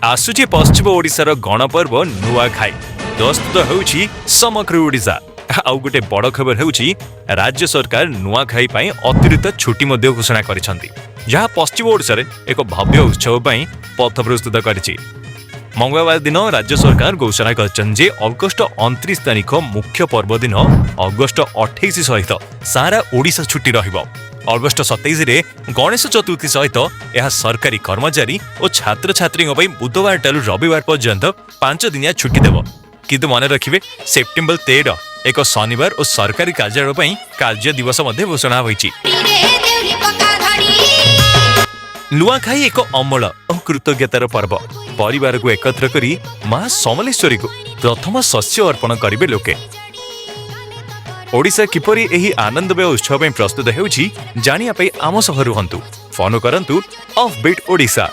ଆସୁଛି ପଶ୍ଚିମ ଓଡ଼ିଶାର ଗଣପର୍ବ ନୂଆଖାଇ। ପ୍ରସ୍ତୁତ ହେଉଛି ସମଗ୍ର ଓଡ଼ିଶା। ଆଉ ଗୋଟେ ବଡ଼ ଖବର ହେଉଛି, ରାଜ୍ୟ ସରକାର ନୂଆଖାଇ ପାଇଁ ଅତିରିକ୍ତ ଛୁଟି ମଧ୍ୟ ଘୋଷଣା କରିଛନ୍ତି, ଯାହା ପଶ୍ଚିମ ଓଡ଼ିଶାରେ ଏକ ଭବ୍ୟ ଉତ୍ସବ ପାଇଁ ପଥ ପ୍ରସ୍ତୁତ କରିଛି। ମଙ୍ଗଳବାର ଦିନ ରାଜ୍ୟ ସରକାର ଘୋଷଣା କରିଛନ୍ତି ଯେ ଅଗଷ୍ଟ 29 ତାରିଖ ମୁଖ୍ୟ ପର୍ବ ଦିନ ଅଗଷ୍ଟ 28 ସହିତ ସାରା ଓଡ଼ିଶା ଛୁଟି ରହିବ। ଅଗଷ୍ଟ 27ରେ ଗଣେଶ ଚତୁର୍ଥୀ ସହିତ ଏହା ସରକାରୀ କର୍ମଚାରୀ ଓ ଛାତ୍ରଛାତ୍ରୀଙ୍କ ପାଇଁ ବୁଧବାରଠାରୁ ରବିବାର ପର୍ଯ୍ୟନ୍ତ 5 ଦିନିଆ ଛୁଟି ଦେବ। କିନ୍ତୁ ମନେ ରଖିବେ, ସେପ୍ଟେମ୍ବର 13 ଏକ ଶନିବାର ଓ ସରକାରୀ କାର୍ଯ୍ୟାଳୟ ପାଇଁ କାର୍ଯ୍ୟ ଦିବସ ମଧ୍ୟ ଘୋଷଣା ହୋଇଛି। ନୂଆଖାଇ ଏକ ଅମଳ ଓ କୃତଜ୍ଞତାର ପର୍ବ। ପରିବାରକୁ ଏକତ୍ର କରି ମା ସମଲେଶ୍ୱରୀକୁ ପ୍ରଥମ ଶସ୍ୟ ଅର୍ପଣ କରିବେ ଲୋକେ। ଓଡ଼ିଶା କିପରି ଏହି ଆନନ୍ଦମୟ ଉତ୍ସବ ପାଇଁ ପ୍ରସ୍ତୁତ ହେଉଛି, ଜାଣିବା ପାଇଁ ଆମ ସହ ରୁହନ୍ତୁ। ଫଲୋ କରନ୍ତୁ ଅଫ୍ ବିଟ୍ ଓଡ଼ିଶା।